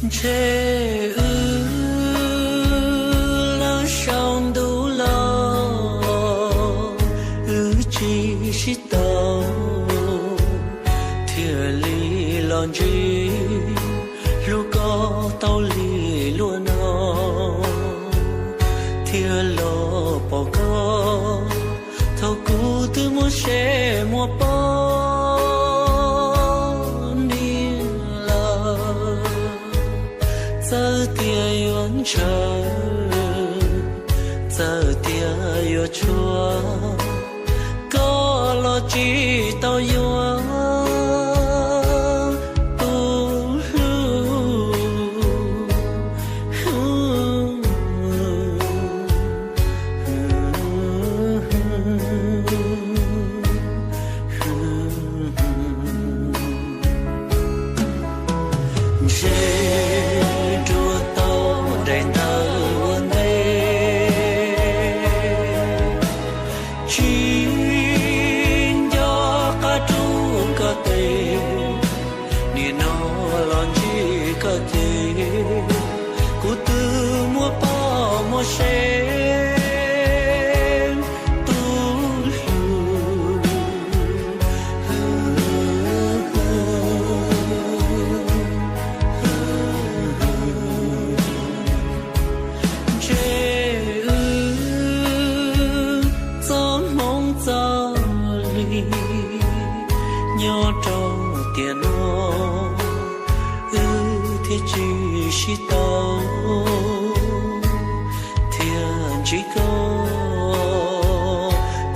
Ntshe wb lawv sau ntuj los wb tsis sib tau, thiaj li los ntsib hlub koj tau li luaj no, thiaj los pom koj thaum kuv twb muaj seb muaj poj niam lawm. Txawm tias yuav ntshaw, txawm tias yuav tshuav, koj los tsis tau yuav tus hlub. Ntshe ruaj tau daim ntawv ua ntej, tsis nco qab rub koj tes, nim no los ntsib koj ces kuv twb muaj poj muaj sev tus hlub. Ntshe wb txoj hmoov txoj li nyob rau tiam no, wb thiaj tsis sib tau, thiaj ntsib koj,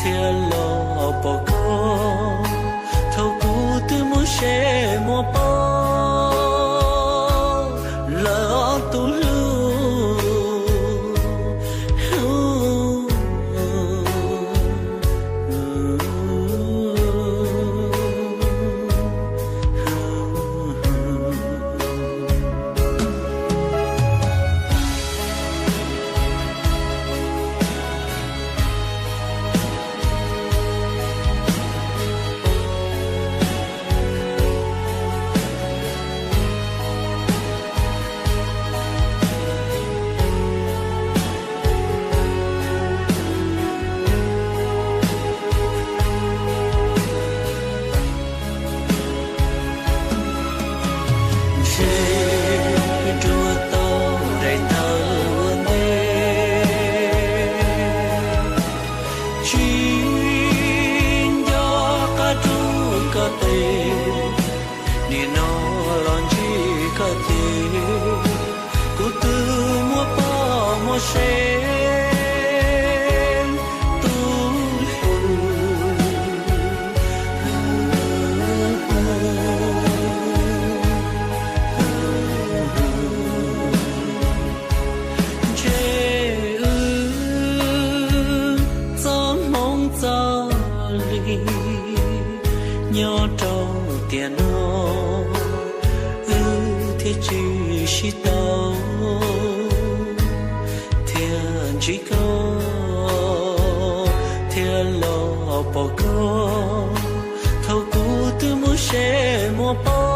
thiaj los pom koj thaum kuv twb muaj seb muaj poj lawm tus hlub. Ntshe ruaj tau daim ntawv ua ntej, tsis nco qab rub koj tes, nim no los ntsib koj ces kuv twb muaj poj muaj sev tus hlub. Ntshe wb txoj hmoov txoj li nyob rau tiam no, wb thiaj tsis sib tau, thiaj ntsib koj, thiaj los pom koj thaum kuv twb muaj seb muaj poj